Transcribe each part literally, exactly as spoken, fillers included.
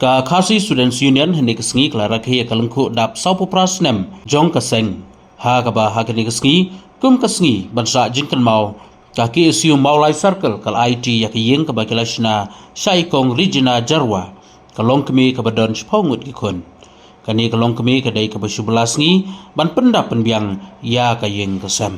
Ka Khasi Students Union hynne ka sngi ka la rakhe ïa ka lyngkhuh dap sawphew phra snem jong ka seng, ha kaba ha kane ka sngi kum ka sngi ban sah jingkynmaw, ka K S U Mawlai Circle ka la aiti ïa ka ïing kaba ki la shna sha i Kong Regina Jyrwa, ka longkmie kaba don shiphew ngut ki khun. Kane ka longkmie ka dei kaba shu bylla sngi ban pyndap pynbiang ïa ka ïing ka sem.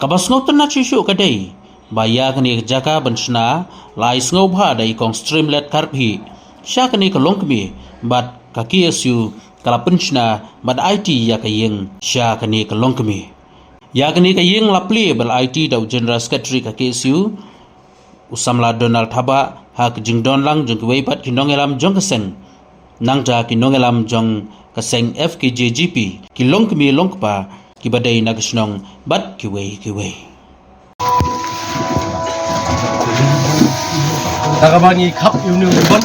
Kaba sngewtynnat shuh shuh ka dei ba ïa kane ka jaka ban shna la ai sngewbha da i Kong Streamlet Kharbhih sha kane ka longkmie, bad ka K S U ka la pynshna bad aiti ïa ka ïing sha kane ka longkmie. Ïa kane ka ïing la plie bad la aiti da u General Secretary ka K S U, u samla Donald Thabah, ha ka jingdon lang jong kiwei pat ki nongïalam jong ka seng, nangta ki nongïalam jong ka seng F K J G P, ki longkmie longkpa kiba dei na ka shnong bad kiwei kiwei. Kaba ngi khap ïa une u ribbon,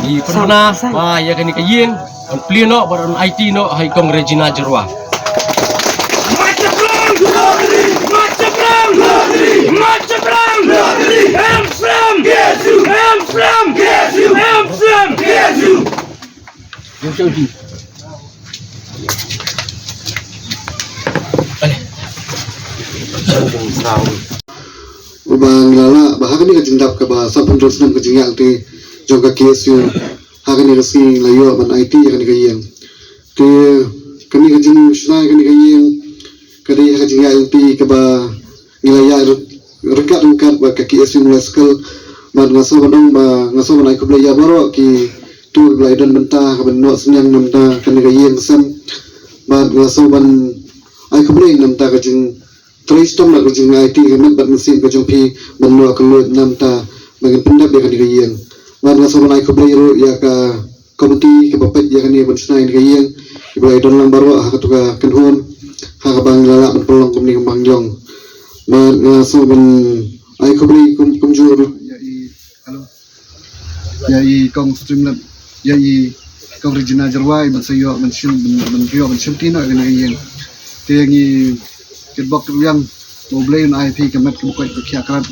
ngi pynbna ba ïa kane ka ïing un plie noh bad un aiti noh ha i Kong Regina Jyrwa. Uba ngi la lah ba ha kane ka jingdap kaba sawphew hynriew snem ka jingïaid lynti jong ka K S U, ha kane ka sngi la ïoh ban aiti ïa kane ka ïing. Te kane ka jingshna ïa kane ka ïing ka dei ha ka jingïaid lynti kaba ngi la ïaid ryngkat ryngkat bad ka K S U Mawlai Circle. Bad nga sngew ban ong ba nga sngew ban ai khublei ïa baroh kito kiba la ïadon bynta ha kaba noh synñiang na bynta kane ka ïing ka sem. Bad nga sngew ban ai khublei na bynta ka jing trei shitom bad ka jingïaid lynti ka met bad mynsiem ka jong phi ban ïoh kylluid na bynta ba ngin pyndap ïa kane ka ïing. Bad nga sngew ban ai khublei ruh ïa ka komiti kaba peit ïa kane ban shna ïa kane ka ïing, kiba la ïadon lang baroh ha kato ka kynhun ha kaba ngi la lah ban pynlong kumne kumba ngi long. Bad nga sngew ban ai khublei kum kumjuh ruh ïa i, hello, ïa i Kong Streamlet, ïa i Kong Regina Jyrwa, i ban sa ïoh ban shim, ban, ban ïoh ban shimti noh ïa kane ka ïing. Te ngi kitbok kitrwiang ba U Blei un ai phi ka met kaba koit ba khiah krad,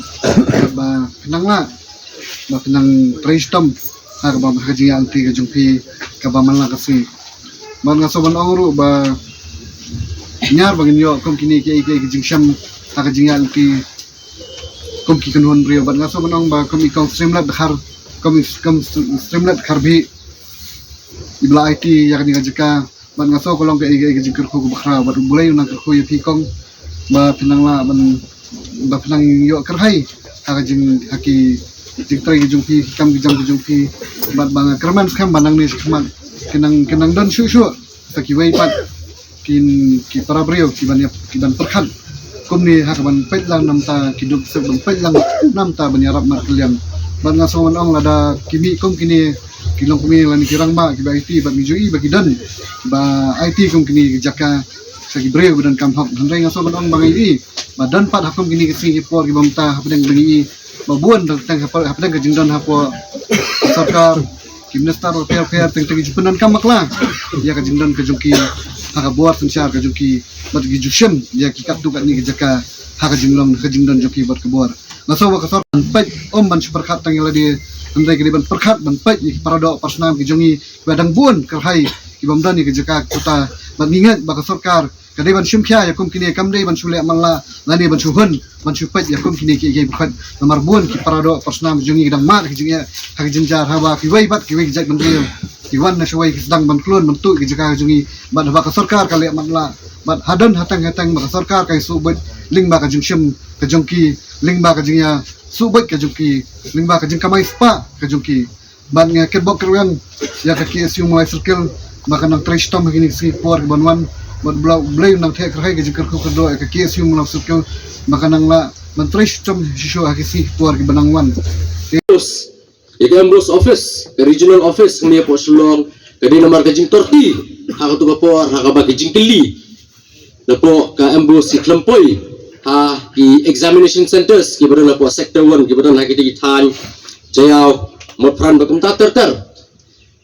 ba phin nang lah, ba phin nang trei shitom ha kaba, ha ka jingïaid lynti ka jong phi kaba man la ka sngi. Bad nga sngew ban ong ruh ba ñiar ba ngin ïoh kum kine kiei kiei ki jingshem ha ka jingïaid lynti kum ki kynhun briew. Bad nga sngew ban ong ba kum i Kong Streamlet Khar, kum i, kum Streamlet Kharbhih, iba la aiti ïa kane ka jaka. Bad nga sngew ka long kaei kaei ka jingkyrkhu kaba khraw, bad U Blei un nang kyrkhu ïa phi Kong, ba phin nang lah ban, ba phin nang ïoh kyrhai ha ka jing, ha ki jingtrei ki jong phi, ki kam ki jam ki jong phi. Bad ba nga kyrmen skhem ba nangne shakhmat kin nang, kin nang don shuh shuh sa kiwei pat ki, ki para briew ki ban ïap, ki ban pyrkhat kumne ha ka ban peit lang na bynta ki duk suk, ban peit lang na bynta ban ïarap mat kylliang. Bad nga sngew ban ong lada ki mih kum kine ki longkmie lane ki rangbah kiba aiti, bad ngi ju i ba ki don ba aiti kum kine ki jaka sa ki briew ba donkam hok. Hynrei nga sngew ban ong ba ngi i ba don pat ha kum kine ki sngi ki por kiba mynta hapdeng ba ngi i ba bun teng, teng hapdeng ka jingdon hapoh sorkar, ki minister bapher bapher, teng teng ki ju pyndonkam bakla ïa ka jingdon ka jong ki ha ka bor synshar ka jong ki, bad ki ju shim ïa ki katto katne ki jaka ha ka jinglong ka jingdon jong ki bad ka bor. Nga sngew ba ka sorkar ban peit, ym ban shu pyrkhat tang ïa lade, hynrei ka dei ban pyrkhat ban peit ïa ki para doh para snam ki jong ngi kiba dang bun kyrhai ki bym don ïa ka jaka kata. Bad ngi ngeit ba ka sorkar ka dei ban shim khia ïa kum kine, kam dei ban shu leh man la lane ban shu hun ban shu peit ïa kum kine kiei kiei ba khot. Namar bun ki para doh para snam jong ngi ki dang mad ha ki jingeh ha ki jynjar, haba kiwei bad kiwei ki jaitbynriew ki wan na shawei ki sdang ban khlun ban tuh ïa ki jaka jong ngi. Bad haba ka sorkar ka leh man la, bad hadien hateng hateng ba ka sorkar ka ïa suh buit lyngba ka jingshim ka jong ki, lyngba ka jingïa suh buit ka jong ki, lyngba ka jingkamai spah ka jong ki. Bad nga kitbok kitrwiang ïa ka K S U Mawlai Circle ba kan nang trei shitom ha kine ki sngi por ki ban wan, bad U Blei un nang theh kyrhai ka jingkyrkhu kyrdoh ïa ka K S U Mawlai Circle ba kan nang lah ban trei shitom shisha ha ki sngi por ki ban nang wan. Ïa ka M B O S office, ka regional office hangne hapoh Shillong, ka dei namar ka jingtorti ha kato ka por ha kaba ka jingkylli napoh ka M B O S ki khlem poi ha ki examination centres kiba don hapoh sector one kiba don ha kita ki thaiñ Jaïaw, Motphran bad kumta ter ter.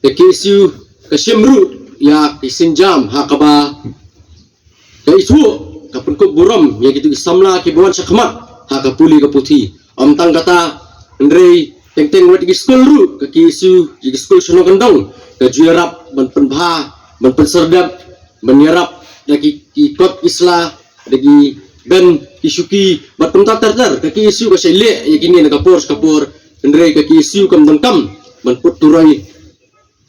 Ka K S U ka shim ruh ïa ki sienjam ha kaba ka ithuh, ka pynkup burom ïa kito ki samla kiba wan shakhmat ha ka pule ka puthi. Ym tang kata, hynrei teng teng wat ïa ki skul ruh ka K S U, ïa ki skul shnong kyndong ka ju ïarap ban pynbha, ban pynserdep, ban ïarap da ki, ki kot ki sla, da ki ben ki shuki, bad kumta ter ter. Ka K S U ka shait leh ïa kine na ka por sha ka por, hynrei ka K S U kam donkam ban put turoi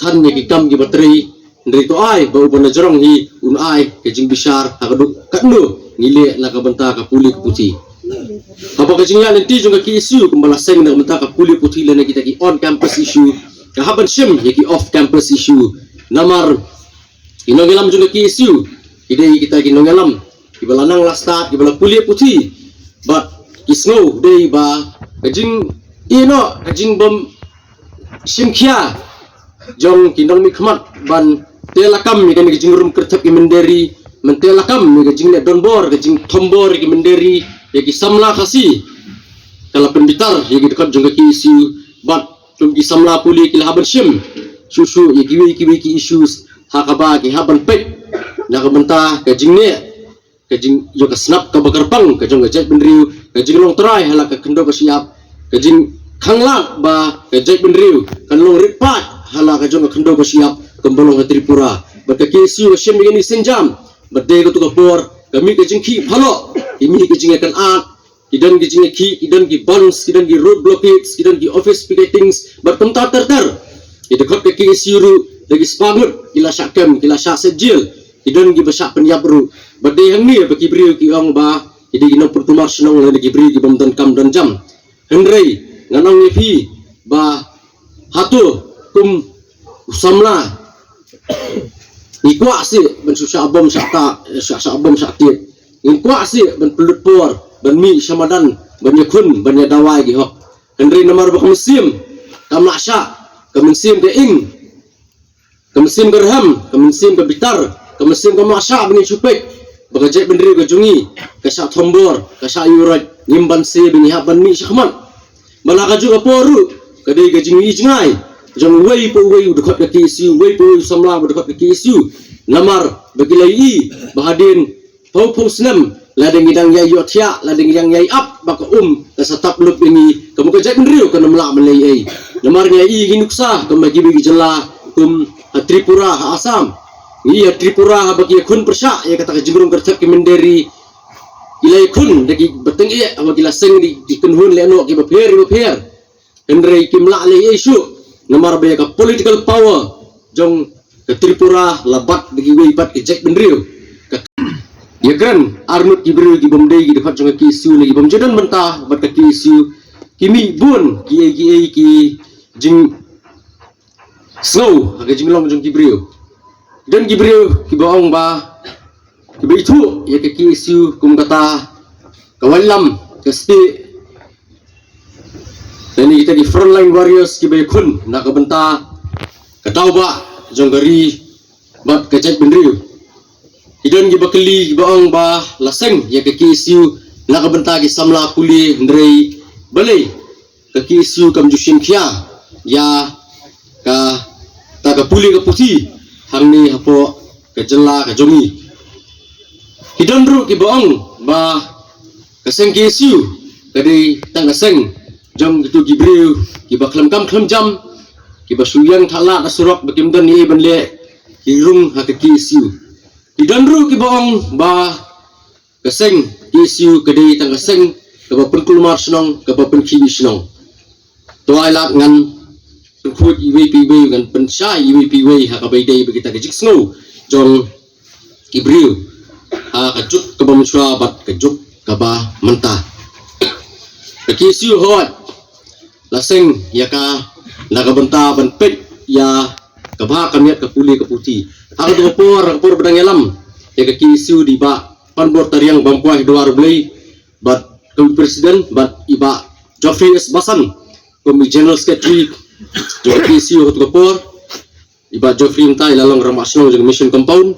than ïa ki kam kiba trei, hynrei to ai ba uba na jrong hi un ai ka jingbishar ha ka duk katno ngi leh na ka bynta ka pule ka puthi. Haba ka jingïaid lynti jong ka K S U kumba la seng na ka bynta ka pule puthi lane kita ki on campus issue, ka hap ban shim ïa ki off campus issue. Namar ki nongïalam jong ka K S U ki dei kita ki nongïalam kiba la nang la stad, kiba la pule puthi, bad ki sngew dei ba ka jing, ïa, no, ka jingbym shim khia jong ki nongmihkhmat ban teh lakam ïa kane ka jingrum kyrthep ki mynder ri, ban teh lakam ïa ka jingleh donbor, ka jingthombor ïa ki mynder ri, ïa ki samla Khasi, ka la pynbitar ïa ki dkhot jong ka K S U, bad kum ki samla pule ki la hap ban shim shuh shuh ïa kiwei kiwei ki issues ha kaba ki hap ban peit na ka bynta ka jingneh, ka jingïoh ka snap kaba kyrpang ka jong ka jaitbynriew, ka jinglong trai ha la ka khyndew ka shyiap, ka jingkhanglad ba ka jaitbynriew kan long rit paid ha la ka jong ka khyndew ka shyiap kumba long ha Tripura. Bad ka K S U ka shim ïa kine ki sienjam, bad dei kato ka por ka mih ka jingkhih phalok, ka mih ka jingïakynad, ki don ki jingïakhih, ki don ki bandh, ki don ki road blockades, ki don ki office picketings, bad kumta ter ter. Ki dkhot ka K S U ruh da ki spah ngut ki la shah kem, ki la shah set jel, ki don kiba shah pynïap ruh. Bad dei hangne ba ki briew ki ong ba ki dei ki nongpynkulmar shnong lane ki briew ki bym don kam don jam. Hynrei ngan ong ïa phi ba hato kum u samla ngi kwah seh ban shu shah bom shah ta, shah, shah bom shah tied? Ngi kwah seh ban pynlut por, ban mih sha madan, ban ïakhun, ban ïadawai ki hok? Hynrei namar ba ka mynsiem kam lah shah, ka mynsiem ka ing, ka mynsiem ka rhem, ka mynsiem ka bitar, ka mynsiem kam lah shah ba ngin shu peit ba ka jaitbynriew ka jong ngi ka shah thombor, ka shah ïuhroit, ngim banse ba ngi hap ban mih shakhmat. Ba la ka juh ka por ruh ka dei ka jingïohi jngai jong uwei pa uwei u dkhot ka K S U, uwei pa uwei u samla ba dkhot ka K S U. Namar ba ki la ïohi ba hadien phew phew snem, lada ngi dang ïai ïohthiah, lada ngi dang ïai ap, ba ka um ka sa tap lup ïa ngi, ka mut ka jaitbynriew kan ym lah ban leh ei. Namar ngi ïohi ki nuksa kum ha kiwei ki jylla kum ha Tripura, ha Assam. Ngi ïohi ha Tripura haba ki ïakhun pyrshah ïa kata ka jingrung kyrthep ki mynder ri, ki la ïakhun da kiba tyngeh, haba ki la seng da ki kynhun leh noh kiba pher kiba pher. Hynrei kim lah leh ei shuh namar ba ïa ka political power jong ka Tripura la bat da kiwei pat ki jaitbynriew. Ka ïakren arngut ki briew ki bym dei ki dkhot jong ka K S U ne ki bym ju don bynta bad ka K S U, ki mih bun kiei kiei ki jing sngew ha ka jinglong jong ki briew. Don ki briew kiba ong ba kiba ithuh ïa ka K S U kum kata ka waitlam ka stieh lane kita ki frontline warriors kiba ïakhun na ka bynta ka daw bah jong ka ri bad ka jaitbynriew. Ki don kiba kylli kiba ong ba la seng ïa ka K S U na ka bynta ki samla pule, hynrei balei ka K S U kam ju shim khia ïa kata ka pule ka puthi hangne hapoh ka jylla ka jong ngi. Ki don ruh kiba ong ba ka seng K S U ka dei tang ka seng jong kito ki briew kiba khlem kam khlem jam, kiba shu ïeng thalah na surok ba kim don ei ban leh, ki rung ha ka K S U. Ki don ruh kiba ong ba ka seng K S U ka dei tang ka seng kaba pynkulmar shnong, kaba pynkhih shnong. To ai lad ngan pynkhuid iwei pa iwei, ngan pynshai iwei pa iwei ha kaba ïadei bad kita ka jingsngew jong ki briew ha ka juk kaba mynshuwa bad ka juk kaba mynta. Ka K S U hooid la seng ïa ka na ka bynta ban peit ïa ka bha ka miat ka pule ka puthi. Ha kato ka por, ha ka por ba dang ïalam ïa ka K S U da i Bah Panbor Tariang Bamkwai Dwar Blei bad kum i president, bad i Bah Geoffrey S Basan kum i general secretary jong ka K S U ha kato ka por, i Bah Geoffrey mynta i la long rangbah shnong jong ka Mission Compound.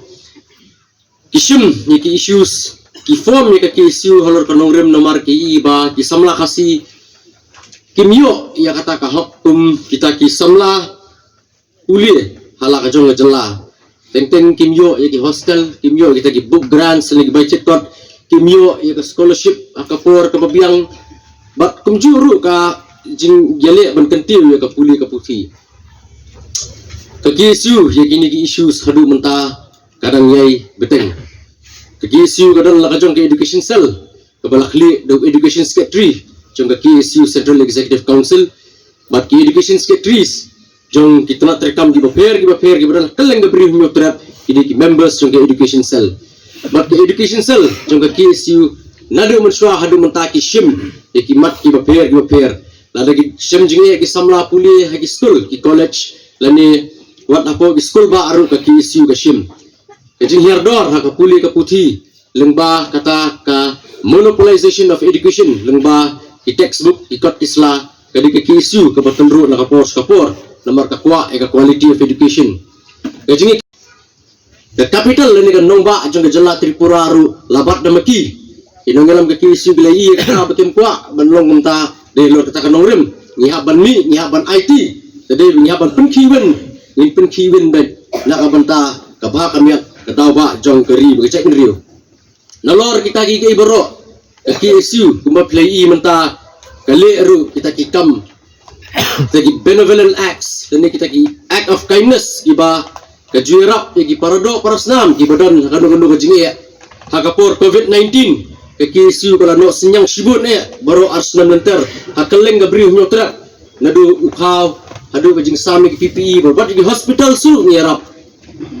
Ki shim ïa ki issues, ki form ïa ka K S U halor ka nongrim namar ki i ba ki samla Khasi kim ïoh ïa kata ka hok kum kita ki samla pule ha la ka jong ka jylla. Teng teng kim ïoh ïa ki hostel, kim ïoh kita ki book grants ne ki budget cut, kim ïoh ïa ka scholarship ha ka por kaba biang, bad kumjuh ruh ka jingïaleh ban kyntiew ïa ka pule ka puthi. Ka K S U ïa kine ki issues haduh mynta ka dang ïai bteng. Ka K S U ka don la ka jong ka education cell kaba la khlieh da u education secretary jong ka K S U Central Executive Council bad ki education secretaries jong ki tnat treikam kiba pher kiba pher kiba don kylleng ka Bri u Hynñiewtrep ki dei ki members jong ka education cell. Bad ka education cell jong ka K S U naduh mynshuwa haduh mynta ki shim ïa ki mat kiba pher kiba pher. Lada ki shem jingeh ki samla pule ha ki skul ki college lane wat hapoh ki skul ba aru ka K S U ka shim. Ka jinghiar dor ha ka pule ka puthi lyngba kata ka monopolization of education lyngba ki textbook ki kot ki sla ka dei ka K S U kaba tynruh na ka por sha ka por namar ka kwah ïa ka quality of education. Ka jingeh Ka capital lane ka nongbah jong ka jylla Tripura ruh la bat da ma ki. Ki nongïalam ka K S U ki la ïohi ïa kata ba kim kwah ban long kumta dei halor kata ka nongrim. Ngi hap ban mih, ngi hap ban aiti. Te dei ngi hap ban pynkhih win, ngin pynkhih win beit na ka bynta ka bha ka miat ka daw bah jong ka ri bad ka jaitbynriew. Nalor kita kiei kiei baroh ka K S U kumba phi la ïohi mynta ka leh ruh kita ki kam, kita ki benevolent acts lane kita ki act of kindness kiba ka ju ïarap ïa ki paradoh parasnam kiba don ha kano kano ka jingeh. Ha ka por covid nineteen ka K S U ka la noh synñiang shibun eh baroh ar snem lynter ha kylleng ka Bri u Hynñiewtrep, naduh u khaw haduh ka jingsam ïa ki P P E bad ïa ki hospital ruh ngi ïarap.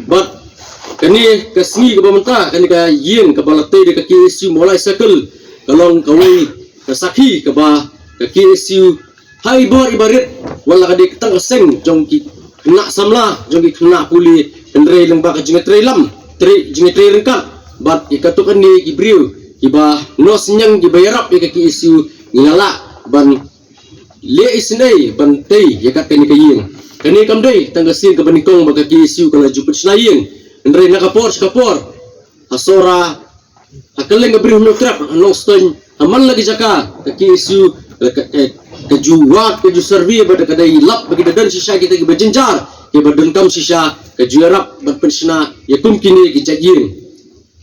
Bad kane ka sngi kaba mynta kane ka ïing kaba la tei da ka K S U Mawlai Circle ka long kawei ka sakhi kaba ka K S U ha i bor i barit wat la ka dei tang ka seng jong ki khynnah samla jong ki khynnah pule hynrei lyngba ka jingïatreilang, trei, jingïatrei ryngkat bad ïa katto katne ki briew kiba noh synñiang kiba ïarap ïa ka K S U ngi la lah ban leh isynei ban tei ïa kat kane ka ïing. Kane kam dei tang ka sien kaba nyngkong ba ka K S U ka la ju pynshna ïing. Hynrei na ka por sha ka por ha Sohra, ha kylleng ka Bri u Hynñiewtrep, ha Nongstoiñ, ha man la ki jaka ka K S U ka, ka, ka ju wad ka ju survey bad ka dei lap ba ki da don shisha kita kiba jynjar kiba donkam shisha ka ju ïarap ban pynshna ïa kum kine ki jait ïing.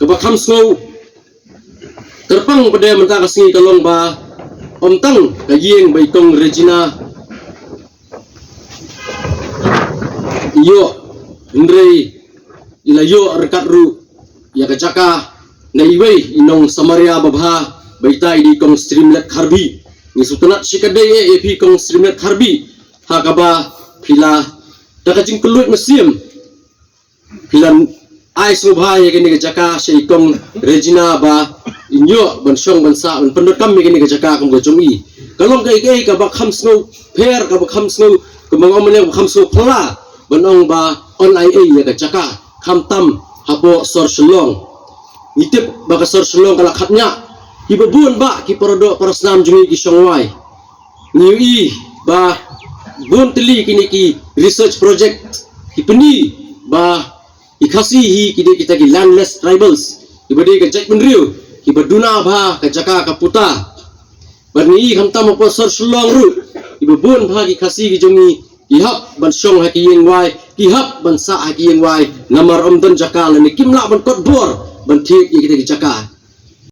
Kaba kham sngew kyrpang pat de mynta ka sngi ka long ba ym tang ka ïing ba i Kong Regina i ïoh hynrei i la ïoh ryngkat ruh ïa ka jaka na iwei i nong Samaria babha ba itai i dei i Kong Streamlet Kharbhih. Ngi sngewtynnat shikatdei eh ïa phi Kong Streamlet Kharbhih ha kaba phi la da ka jingkylluid mynsiem phi la ai sngewbha ïa kane ka jaka sha i Kong Regina ba in ïoh ban shong ban sah ban pyndonkam ïa kane ka jaka kum ka jong i. Ka long kaei kaei kaba kham sngew pher kaba kham sngew kaba ngam leh kaba kham sngew phylla ban ong ba yn ai ei ïa ka jaka khamtam hapoh sor Shillong. Ngi tip ba ka sor Shillong ka la khatñiah kiba bun bah ki paradoh parasnam jong ngi ki shongwai. Ngi ïohi ba bun tylli kine ki research project ki pyni ba ki Khasi hi ki dei kita ki landless tribals kiba dei ka jaitbynriew kiba duna bha ka jaka ka puta. Bad ngi ïohi khamtam hapoh sor Shillong ruh kiba bun bha ki Khasi ki jong ngi ki hap ban shong ha ki ïing wai, ki hap ban sah ha ki ïing wai namar ym don jaka lane kim lah ban kot bor ban thied ïa kita ki jaka.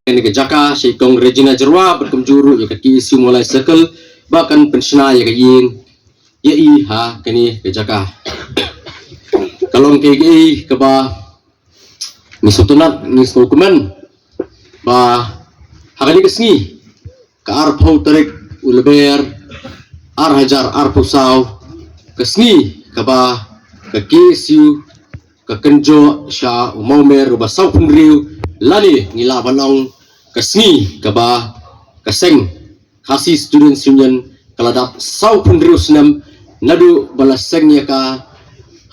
Kane ka jaka sha i Kong Regina Jyrwa bad kumjuh ruh ïa ka K S U Mawlai Circle ba kan pynshna ïa ka ïing ïa i ha kane ka jaka. Ka long kaei kaei kaba ngi sngewtynnat ngi sngewkmen ba ha kane ka sngi ka arphew tarik u Lber ar hajar arphew saw ka sngi kaba ka K S U ka kynjoh sha u mawmer uba sawphew hynriew lane ngi lah ban ong ka sngi kaba ka seng Khasi Students Union ka la dap sawphew hynriew snem naduh ba la seng ïa ka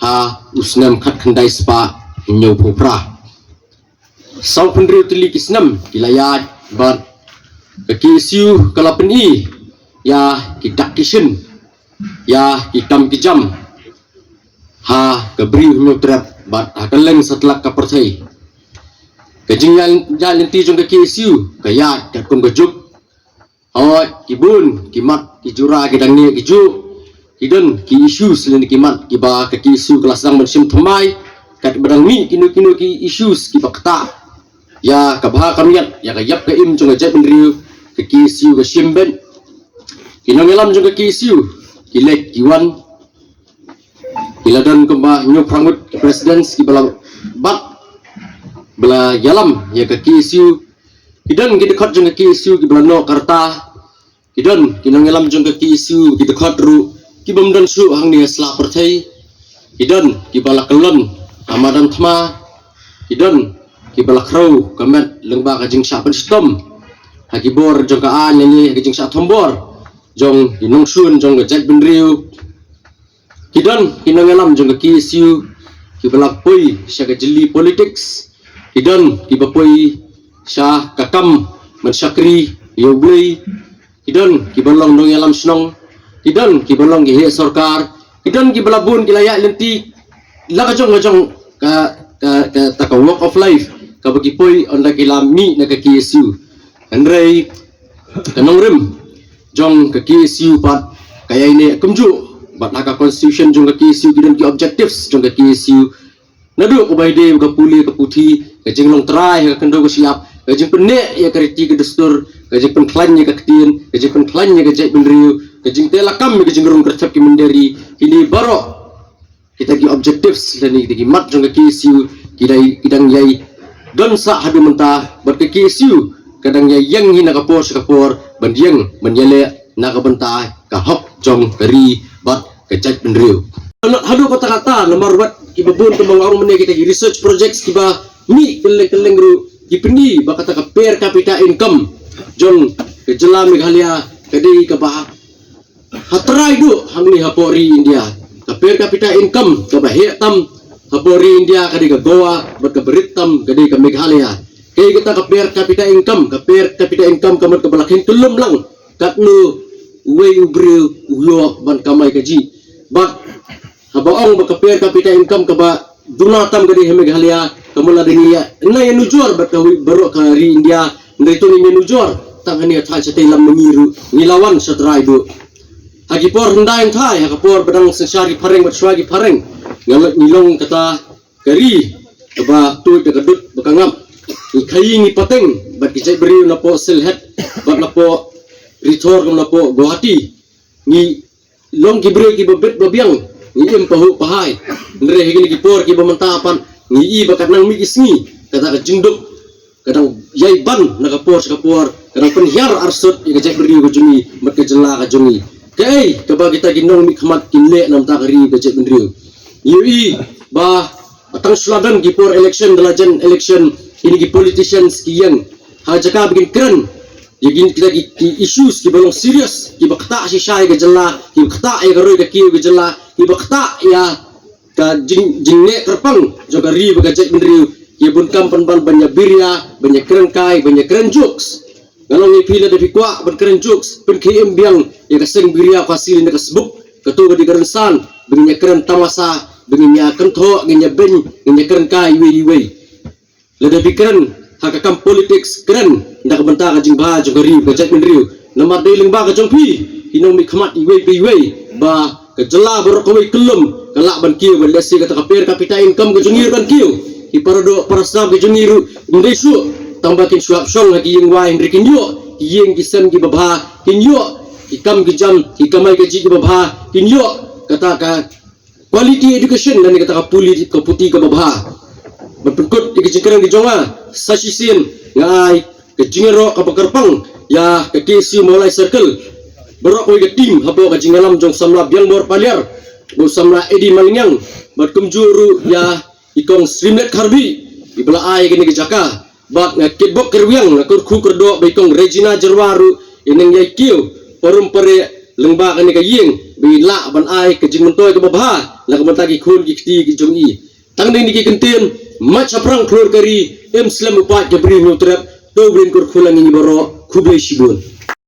ha u snem khatkhyndai spah hynñiewphew phra. Sawphew hynriew tylli ki snem ki la ïaid bad ka K S U ka la pyni ïa ki dak ki shin ïa ki kam ki jam ha ka Bri u Hynñiewtrep bad ha kylleng satlak ka pyrthei. Ka jingïaid lynti jong ka K S U ka ïaid katkum ka juk. Hooid, ki bun ki mat ki jura ki dang neh ki juh, ki don ki issues lane ki mat kiba ka K S U ka la sdang ban shim thymmai katba dang mih kino kino ki issues kiba ktah ïa ka bha ka miat ïa ka ïap ka im jong ka jaitbynriew, ka K S U ka shim beit. Ki nongïalam jong ka K S U ki leit ki wan. Ki la don kumba hynñiew phra ngut ki presidents kiba la bat ba la ïalam ïa ka K S U. Ki don ki dkhot jong ka K S U kiba la noh ka rta. Ki don ki nongïalam jong ka K S U ki dkhot ruh kibym don shuh hangne ha sla pyrthei. Ki don kiba la kyllon ha madan thma. Ki don kiba la khrew ka met lyngba ka jingshah pynshitom ha ki bor jong ka aiñ lane ha ka jingshah thombor jong ki nongshun jong ka jaitbynriew. Ki don ki nongïalam jong ka K S U kiba la poi sha ka jylli politics. Ki don kiba poi sha ka kam ban shakri ïa U Blei. Ki don kiba long nongïalam shnong. Ki don kiba long ki heh sorkar. Ki don kiba la bun ki la ïaid lynti la ka jong ka jong ka, ka, kata ka walk of life kaba ki poi ynda ki la mih na ka K S U. Hynrei ka nongrim jong ka K S U pat ka ïaineh kumjuh bad ha ka constitution jong ka K S U ki don ki objectives jong ka K S U. Naduh kaba ïadei bad ka pule ka puthi, ka jinglong trai ha ka khyndew ka shyiap, ka jingpynneh ïa ka riti ka dustur, ka jingpynkhlaiñ ïa ka ktien, ka jingpynkhlaiñ ïa ka jaitbynriew, ka jingteh lakam ïa ka jingrung kyrthep ki mynder ri. Kine baroh kita ki objectives lane kita ki mat jong ka K S U ki dang, ki dang ïai don sah haduh mynta bad ka K S U ka dang ïai ïeng hi na ka por sha ka por ban ïeng ban ïaleh na ka bynta ka hok jong ka ri bad ka jaitbynriew. Haduh kata kata namar wat kiba bun kumba nga ong mynne kita ki research projects kiba mih kylleng kylleng ruh ki pyni ba kata ka per capita income jong ka jylla Meghalaya ka dei kaba ha trai duh hangne hapoh ri India. Ka per capita income kaba heh tam hapoh ri India ka dei ka Goa bad kaba rit tam ka dei ka Meghalaya. Kaei kata ka per capita income? Ka per capita income ka mut kaba la kheiñ kyllum lang katno uwei u briew u ïoh ban kamai kajih. Bad haba ong ba ka per capita income kaba duna tam ka dei ha Meghalaya, ka mut lada ngi ïa nai nujor bad kawei baroh ka ri India, hynrei to ngin ïa nujor tang hangne ha thaiñ shatei lam ma ngi ruh ngi la wan sha trai duh. Ha ki por hyndai hynthai, ha ka por ba dang synshar ki phareng bad shuwa ki phareng, nga la, ngi long kata ka ri kaba tuid da ka dud ba ka ngap. Ngi khaïi ngi pateng bad ki jaitbynriew napoh Sylhet bad napoh Rithor kum napoh Guwahati. Ngi long ki briew kiba bit ba biang, ngi im pahuh pahai. Hynrei ha kine ki por kiba mynta pat ngi i ba ka dang mih ki sngi kata ka jingduk ka dang ïai ban na ka por sha ka por, ka dang pynhiar arsut ïa ka jaitbynriew ka jong ngi bad ka jylla ka jong ngi. Kaei kaba kita ki nongmihkhmat kin leh na ka bynta ka ri ka jaitbynriew? Ngi ïohi ba tang shu la don ki por election, da la jan election, kine ki politicians ki ïeng ha jaka ba kin kren ïa kine kita ki, ki issues kiba long serious, kiba ktah shisha ïa ka jylla, kiba ktah ïa ka roi ka kiew ka jylla, kiba ktah ïa ka jing, jingneh kyrpang jong ka ri bad ka jaitbynriew. Ki bun kam pynban ban ïa biria, ban ïa kren kai, ban ïa kren jokes. Nga ong ïa phi, lada phi kwah ban kren jokes, pynkhie im biang ïa ka seng biria Khasi na ka sbuk, kato ka dei ka rynsan ba ngin ïa kren tamasa, ba ngin ïa kynthoh, ngin ïa beiñ, ngin ïa kren kai iwei iwei. Lada phi kren ha ka kam politics, kren na ka bynta ka jingbha jong ka ri bad ka jaitbynriew. Namar dei lyngba ka jong phi, ki nongmihkhmat iwei pa iwei, ba ka jylla baroh kawei kyllum ka lah ban kiew, ban lehse kata ka per capita income ka jong ngi ruh kan kiew. Ki paradoh parasnam ka jong ngi ruh ym dei shuh tang ba kin shu hap shong ha ki ïing wai, hynrei kin ïoh ki ïing ki sem kiba bha, kin ïoh ki kam ki jam, ki kamai kajih kiba bha, kin ïoh kata ka quality education lane kata ka puli, ka puthi kaba bha. Ban pynkut ïa ka jingkren ka jong nga, sa shisien nga ai ka jingïaroh kaba kyrpang ïa ka K S U Mawlai Circle, baroh kawei ka team hapoh ka jingïalam jong u samla Biangbor Paliar, u samla Eddie Malingyang, bad kumjuh ruh ïa i kong Srimlet Kharbih iba la ai kane ka jaka. Bad nga kitbok kyrwiang, nga kyrkhu kyrdoh ba i kong Regina Jyrwa ruh i nang ïai kiew parum pareh lyngba kane ka ïing ba i lah ban ai ka jingmyntoi kaba bha na ka bynta ki khun ki kti ki jong i. Tang dei na ki kyntien, mait shaphrang khlur ka ri, im slem u paid ka Bri Hynñiewtrep. To U Blei un kyrkhu lang ïa ngi baroh. Khublei shibun.